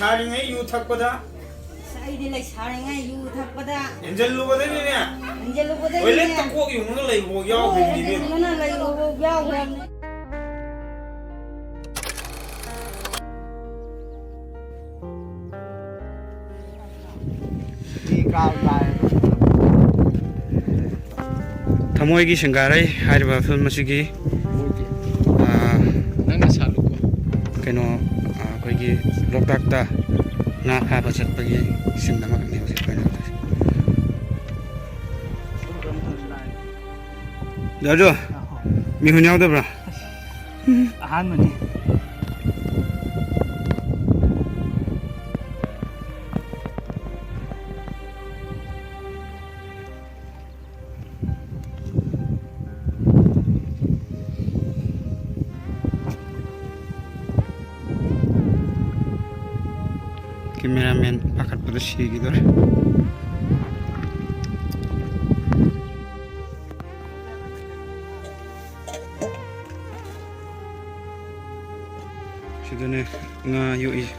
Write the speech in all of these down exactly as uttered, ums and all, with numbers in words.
ꯁꯥꯔꯤꯉꯩ U ꯊꯛꯄꯗ꯫ ꯑꯁ, ꯑꯩꯗꯤ ꯂꯩꯁꯥꯔꯤꯉꯩ ꯌꯨ ꯊꯛꯄꯗ꯫ ꯍꯦꯟꯖꯜꯂꯨꯕꯗꯩꯅꯤꯅꯦ꯫ ꯍꯦꯟꯖꯜꯂꯨꯕꯗꯩꯅꯤꯅꯦ꯫ ꯇꯣꯏꯂꯦꯠꯇ ꯀꯣꯛ ꯌꯨꯡꯉꯒ ꯂꯩꯕ ꯐꯥꯎ ꯌꯥꯎꯈ꯭ꯔꯤꯕꯅꯤꯅꯦ꯫ ꯀꯣꯛ ꯌꯨꯡꯉꯒ ꯂꯩꯕ ꯐꯥꯎ ꯌꯥꯎꯈ꯭ꯔꯕꯅꯤ꯫ ꯊꯃꯣꯏꯒꯤ ꯁꯦꯡꯒꯥꯔꯩ ꯍꯥꯏꯔꯤꯕ ꯐꯤꯂꯝ ꯑꯁꯤꯒꯤ, ꯑꯥ, ꯅꯪꯅ ꯁꯥꯠꯂꯨꯀꯣ꯫ ꯀꯩꯅꯣ, ꯑꯥ, ꯑꯩꯈꯣꯏꯒꯤ ꯂꯣꯛꯇꯥꯛꯇ ꯉꯥ ꯐꯥꯕ ꯆꯠꯄꯒꯤ ꯁꯤꯟ ꯑꯃꯈꯛꯅꯦ ꯍꯧꯖꯤꯛ ꯑꯩꯈꯣꯏꯅ ꯇꯧꯔꯤꯁꯦ꯫ ꯖꯣꯔꯖꯣ, ꯃꯤꯍꯨꯟ ꯌꯥꯎꯗꯕ꯭ꯔꯥ? ꯑꯍꯥꯟꯕꯅꯤ꯫ Cameraman ꯄꯥꯈꯠꯄꯗ ꯁꯤꯈꯤꯗꯣꯔꯦ꯫ ꯁꯤꯗꯅꯦ ꯉꯥ ꯌꯣꯛꯏꯁꯦ꯫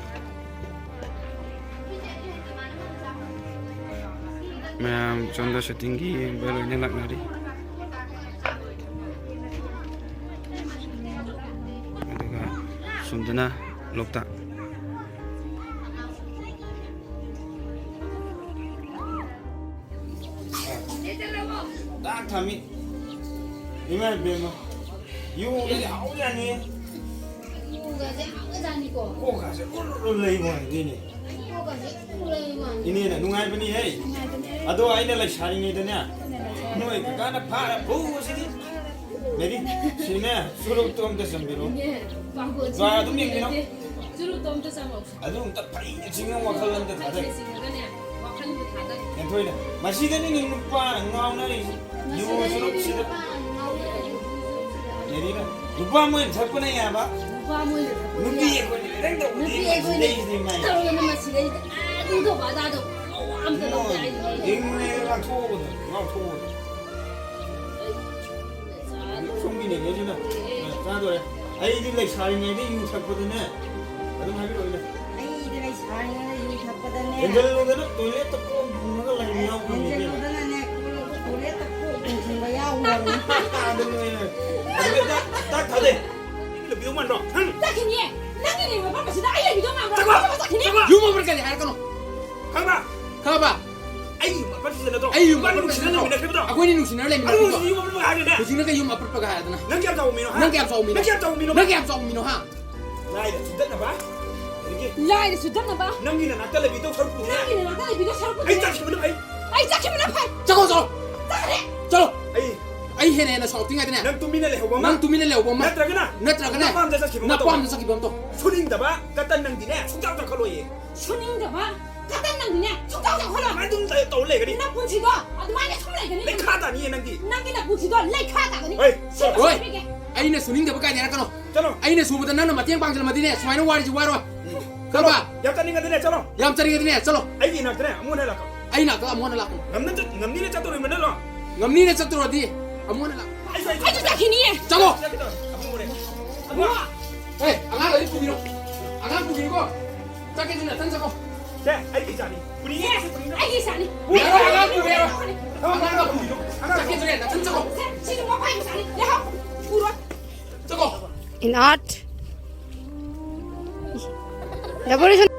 ꯃꯌꯥꯝ ꯁꯣꯝꯗ ꯁꯨꯇꯤꯡꯒꯤ ꯌꯦꯡꯕ ꯂꯣꯏꯅ ꯂꯥꯛꯅꯔꯤ꯫ ꯑꯗꯨꯒ ꯁꯣꯝꯗꯅ ꯂꯣꯛꯇꯥꯛ꯫ ꯇꯥꯡ ꯊꯝꯃꯤ꯫ ꯏꯃꯥ ꯏꯕꯦꯝꯃ꯫ ꯌꯨꯒꯁꯦ ꯍꯥꯎꯖꯥꯠꯅꯤ꯫ ꯌꯨꯒꯁꯦ ꯍꯥꯎꯖꯥꯠꯅꯤꯀꯣ꯫ ꯀꯣꯛꯀꯁꯦ ꯎꯔꯨ ꯎꯔꯨ ꯂꯩꯕ ꯋꯥꯅꯤꯅꯦ꯫ ꯀꯣꯛꯀꯁꯦ ꯎꯔꯨ ꯂꯩꯕ ꯋꯥꯅꯤ꯫ ꯏꯅꯦꯅ ꯅꯨꯡꯉꯥꯏꯕꯅꯤꯍꯦ꯫ ꯅꯨꯡꯉꯥꯏꯕꯅꯦ꯫ ꯑꯗꯣ ꯑꯩꯅ ꯂꯩꯁꯥꯔꯤꯉꯩꯗꯅꯦ, ꯑꯩꯅ ꯂꯩꯁꯥꯔꯤꯉꯩꯗ ꯅꯣꯏ ꯀꯀꯥꯅ ꯐꯥꯔ ꯐꯨꯕꯁꯤꯗꯤ꯫ ꯃꯦꯔꯤ, ꯁꯤꯅꯦ, ꯆꯨꯔꯨꯞꯇꯣ ꯑꯝꯇ ꯆꯝꯕꯤꯔꯣ꯫ ꯏꯅꯦ, ꯄꯥꯡꯒꯜꯁꯦ ꯖ꯭ꯋꯥꯔ ꯑꯗꯨꯝ ꯌꯦꯡꯕꯤꯔꯣ꯫ ꯆꯨꯔꯨꯞꯇꯣ ꯑꯝꯇ ꯆꯝꯃꯣ꯫ ꯑꯗꯨ ꯑꯝꯇ ꯐꯩꯅ ꯆꯤꯡꯉ ꯋꯥꯈꯜ ꯑꯝꯇ ꯊꯥꯗꯩ꯫ ꯐꯩꯅ ꯆꯤꯡꯉꯒꯅꯦ, ꯋꯥꯈꯜ ꯑꯝꯇ ꯊꯥꯗꯩ꯫ ꯍꯦꯟꯊꯣꯏꯅ, ꯃꯁꯤꯗꯅꯤꯅꯦ ꯅꯨꯄꯥꯅ ꯉꯥꯎꯅꯔꯤꯁꯦ꯫ ꯌꯨ ꯃꯁꯤꯗꯅꯤꯅꯦ ꯆꯨꯔꯨꯞꯁꯤꯗ꯫ ꯅꯨꯄꯥꯅ ꯉꯥꯎꯅꯔꯤꯁꯦ, ꯌꯨ ꯆꯨꯔꯨꯞꯁꯤꯗ꯫ ꯌꯥꯔꯤꯅ, ꯅꯨꯄꯥ ꯃꯣꯏꯅ ꯊꯛꯄꯅ ꯌꯥꯕ꯫ ꯅꯨꯄꯥ ꯃꯣꯏꯅ ꯊꯛꯄꯅ ꯅꯨꯄꯤ ꯌꯥꯕ꯫ ꯑꯩꯈꯣꯏꯅ ꯈꯤꯇꯪ ꯇꯧꯕꯗꯤ ꯅꯨꯄꯤ ꯑꯩꯈꯣꯏꯅ ꯃꯁꯤꯗꯩꯁꯤꯗꯤ ꯏꯃꯥꯏ꯫ ꯇꯧꯔꯒꯅ ꯃꯁꯤꯗꯩꯁꯤꯗ ꯑꯗꯨ ꯇꯧꯕ ꯑꯗꯥ ꯇꯧꯕ ꯑꯋꯥ ꯑꯝꯇ ꯇꯧꯗꯦ ꯃꯣꯏ ꯑꯩꯗꯤ꯫ ꯏꯪꯅꯦ ꯂꯥꯛꯊꯣꯛꯑꯣꯗ, ꯉꯥꯎꯊꯣꯛꯑꯣꯗ꯫ ꯁꯣꯝꯒꯤꯅꯦ, ꯅꯦꯁꯤꯅ꯫ ꯑ, ꯆꯥꯗꯣꯔꯦ꯫ ꯑꯩꯗꯤ ꯂꯩꯁꯥꯔꯤꯉꯩꯗ ꯌꯨ ꯊꯛꯄꯗꯅꯦ, ꯑꯗꯨꯝ ꯍꯥꯏꯕꯤꯔꯛꯑꯣꯅꯦ꯫ ꯑꯩꯗꯤ ꯂꯩꯁꯥ- ꯌꯨ ꯊꯛꯄꯗꯅꯦ꯫ ꯍꯦꯟꯖꯜꯂꯨꯗꯅ ꯇꯣꯏꯂꯦꯠꯇ ꯀꯣꯛ ꯌꯨꯡꯉꯒ ꯂꯩꯕ ꯌꯥꯎꯈ꯭ꯔꯕꯅꯤ ꯏꯕꯦꯝꯃ꯫ ꯍꯦꯟꯖꯜꯂꯨꯗꯅꯅꯦ, ꯀꯣꯛ ꯇꯣꯏꯂꯦꯠꯇ ꯀꯣꯛ ꯌꯨꯡꯁꯤꯟꯕ ꯌꯥꯎꯈ꯭ꯔꯕꯅꯤ꯫ ꯑꯗꯨ ꯂꯣꯏꯔꯦ꯫ ꯑꯗꯨꯗ ꯆꯥꯛ ꯊꯥꯗꯦ꯫ ꯅꯪꯒꯤ ꯂꯩꯕꯤꯗꯧ ꯃꯥꯟꯗ꯭ꯔꯣ? ꯍꯪ? ꯆꯠꯈꯤꯅꯤꯌꯦ꯫ ꯅꯪꯒꯤ ꯂꯩꯕ ꯃꯐꯝ ꯑꯁꯤꯗ ꯑꯩ ꯂꯩꯕꯤꯗꯧ ꯃꯥꯟꯕ꯭ꯔꯣ? ꯆꯠꯈ꯭ꯔꯣ! ꯆꯠꯈꯤꯅꯤ꯫ ꯆꯠꯈ꯭ꯔꯣ! ꯌꯨꯝ ꯑꯃ ꯀꯔꯤ ꯍꯥꯏꯔꯛꯀꯅꯣ꯫ ꯈꯪꯕ꯭ꯔꯥ? ꯈꯪꯉꯕ? ꯑꯩ ꯌꯨꯝ ꯑꯄꯠꯄꯁꯤꯗ ꯅꯠꯇ꯭ꯔꯣ? ꯑꯩ ꯌꯨꯝ ꯏꯕꯥꯅꯤ ꯑꯄꯠꯄꯁꯤꯗ ꯅꯨꯡꯁꯤꯅ ꯅꯠꯇ꯭ꯔꯣ? ꯂꯩꯃꯤꯟꯅꯈꯤꯕꯗꯣ? ꯑꯩꯈꯣꯏꯅꯤ ꯅꯨꯡꯁꯤꯅꯔ ꯑꯗꯨ ꯂꯩꯃꯤꯟꯅꯈꯤꯕꯗꯣ꯫ ꯍꯧꯖꯤꯛ ꯌꯨꯝ ꯑꯄꯠꯄ ꯍꯥꯏꯔꯒꯅꯦ? ꯍꯧꯖꯤꯛꯅ ꯀꯩ ꯌꯨꯝ ꯑꯄꯠꯄꯒ ꯍꯥꯏꯗꯅ? ꯅꯪ ꯀꯌꯥꯝ ꯆꯥꯎꯕ ꯃꯤꯅꯣ, ꯍꯥ? ꯅꯪ ꯀꯌꯥꯝ ꯆꯥꯎꯕ ꯃꯤꯅꯣ? ꯅꯪ ꯀꯌꯥꯝ ꯆꯥꯎꯕ ꯃꯤꯅꯣ, ꯍꯥ? ꯂꯥꯏꯔ ꯁꯨꯗꯠꯅꯕ? ꯑꯗꯒꯤ ꯂꯥꯏꯔ ꯁꯨꯗꯠꯅꯕ? ꯅꯪꯒꯤ ꯅꯅꯥꯛꯇ ꯂꯩꯕꯤꯗꯧ ꯁꯔꯨꯛꯄꯨꯗꯤꯅꯦ꯫ ꯅꯪꯒꯤ ꯅꯅꯥꯛꯇ ꯂꯩꯕꯤꯗꯧ ꯁꯔꯨꯛꯄꯨꯗꯤꯅꯦ꯫ ꯑꯩ ꯆꯠꯈꯤꯕꯅ ꯐꯩ꯫ ꯑꯩ ꯆꯠꯈꯤꯕꯅ ꯐꯩ꯫ ꯆꯠꯈ꯭ꯔꯣ, ꯆꯠꯈ꯭ꯔꯣ꯫ ꯆꯠꯈ꯭ꯔꯦ꯫ ꯆꯠꯂꯣ꯫ ꯑꯩ ꯑꯩ ꯍꯦꯟꯅ ꯍꯦꯟꯅ ꯁꯥꯎꯔꯛꯇ꯭ꯔꯤꯉꯩꯗꯅꯦ꯫ ꯅꯪ ꯇꯨꯃꯤꯟꯅ ꯂꯩꯍꯧꯕ ꯑꯃ꯫ ꯅꯪ ꯇꯨꯃꯤꯟꯅ ꯂꯩꯍꯧꯕ ꯑꯃ꯫ ꯅꯠꯇ꯭ꯔꯒꯅ ꯅꯠꯇ꯭ꯔꯒꯅ ꯅꯄꯥꯝꯗ ꯆꯠꯈꯤꯕ ꯑꯃ ꯇꯧ꯫ ꯅꯄꯥꯝꯗ ꯆꯠꯈꯤꯕ ꯑꯃ ꯇꯧ꯫ ꯁꯨꯅꯤꯡꯗꯕ ꯀꯇꯟ ꯅꯪꯗꯤꯅꯦ ꯁꯨꯡꯆꯥꯎ ꯆꯥꯎꯈꯠꯂꯣꯏꯌꯦ꯫ ꯁꯨꯅꯤꯡꯗꯕ ꯀꯇꯟ ꯅꯪꯗꯤꯅꯦ ꯁꯨꯡꯆꯥꯎ ꯆꯥꯎꯈꯠꯂꯣꯏ꯫ ꯑꯗꯨꯃꯥꯏꯅ ꯑꯗꯨꯝ ꯇꯧ ꯂꯩꯒꯅꯤ꯫ ꯅꯄꯨꯟꯁꯤꯗꯣ ꯑꯗꯨꯃꯥꯏꯅ ꯁꯨꯝ ꯂꯩꯒꯅꯤ꯫ ꯂꯩꯈꯥ ꯇꯥꯅꯤꯌꯦ ꯅꯪꯗꯤ꯫ ꯅꯪꯒꯤ ꯅꯄꯨꯟꯁꯤꯗꯣ ꯂꯩꯈꯥ ꯇꯥꯒꯅꯤ꯫ ꯍꯣꯏ, ꯁꯤꯃ ꯆꯠꯂꯣ꯫ ꯁꯣꯏꯕꯤꯒꯦ꯫ ꯑꯩꯅ ꯁꯨꯅꯤꯡꯗꯕ ꯀꯥꯏꯗ ꯍꯥꯏꯔꯛꯀꯅꯣ꯫ ꯆꯠꯂꯣ꯫ ꯑꯩꯅ ꯁꯨꯕꯗ ꯅꯪꯅ ꯃꯇꯦꯡ ꯄꯥꯡꯁꯤꯜꯂꯝꯃꯗꯤꯅꯦ ꯁꯨꯃꯥꯏꯅ ꯋꯥꯔꯤꯁꯤ ꯋꯥꯔꯣꯏ꯫ ꯆꯠꯂꯣ꯫ ꯈꯪꯕ? ꯌꯥꯝ ꯆꯠꯅꯤꯡꯉꯗꯤꯅꯦ ꯆꯠꯂꯣ꯫ ꯌꯥꯝ ꯆꯠꯅꯤꯡꯉꯗꯤꯅꯦ ꯆꯠꯂꯣ꯫ ꯑꯩꯒꯤ ꯏꯅꯥꯛꯇꯅꯦ ꯑꯃꯨꯛ ꯍꯟꯅ ꯂꯥꯛꯀꯅꯨ꯫ ꯑꯩ ꯅꯥꯛꯇ ꯑꯃꯨꯛ ꯍꯟꯅ ꯂꯥꯛꯀꯅꯨ꯫ ꯉꯝꯅ ꯆꯠ-, ꯉꯝꯅꯤꯅ ꯆꯠꯇꯣꯔꯤꯕ ꯅꯠꯇ꯭ꯔꯣ? ꯉꯝꯅꯤꯅ ꯆꯠꯇꯣꯔꯗꯤ ꯑꯃꯨꯛ ꯍꯟꯅ ꯂꯥꯛꯀꯅꯨ꯫ ꯑꯩꯁꯨ, ꯑꯩꯁꯨ ꯑꯩꯁꯨ ꯆꯠꯈꯤꯅꯤꯌꯦ꯫ ꯆꯠꯂꯣ꯫ ꯆꯠꯈꯤꯗꯣꯔꯦ꯫ ꯑꯃꯨꯛ ꯍꯣꯔꯦꯟ꯫ ꯑꯃꯨꯛ꯫ ꯑꯦ, ꯑꯉꯥꯡ ꯂꯥꯏꯔꯤꯛ ꯄꯨꯕꯤꯔꯣ꯫ ꯑꯉꯥꯡ ꯄꯨꯕꯤꯔꯣꯀꯣ꯫ ꯆꯠꯀꯦꯁꯨ ꯅꯊꯟ ꯆꯠꯀꯣ꯫ ꯁꯦ, ꯑꯩꯒꯤ ꯏꯆꯥꯅꯤ꯫ ꯄꯨꯅꯤꯡꯉꯦ꯫ ꯑꯦ, ꯑꯩꯒꯤ ꯏꯆꯥꯅꯤ꯫ ꯌꯥꯔꯣꯏ, ꯑꯉꯥꯡ ꯄꯨꯕꯤꯔꯣ꯫ ꯑꯉꯥꯡ ꯄꯨꯕꯤꯔꯣ꯫ ꯆꯠꯀꯦꯁꯨꯅꯦ ꯅꯊꯟ ꯆꯠꯀꯣ꯫ ꯁꯦ, ꯁꯤꯁꯨ ꯃꯄꯥꯒꯤ ꯏꯆꯥꯅꯤ꯫ ꯂꯩꯍꯧ꯫ ꯄꯨꯔꯣ꯫ ꯆꯠꯀꯣ꯫ ꯏꯅꯥꯠ꯫ ꯗꯕꯣꯔꯦꯁꯟ꯫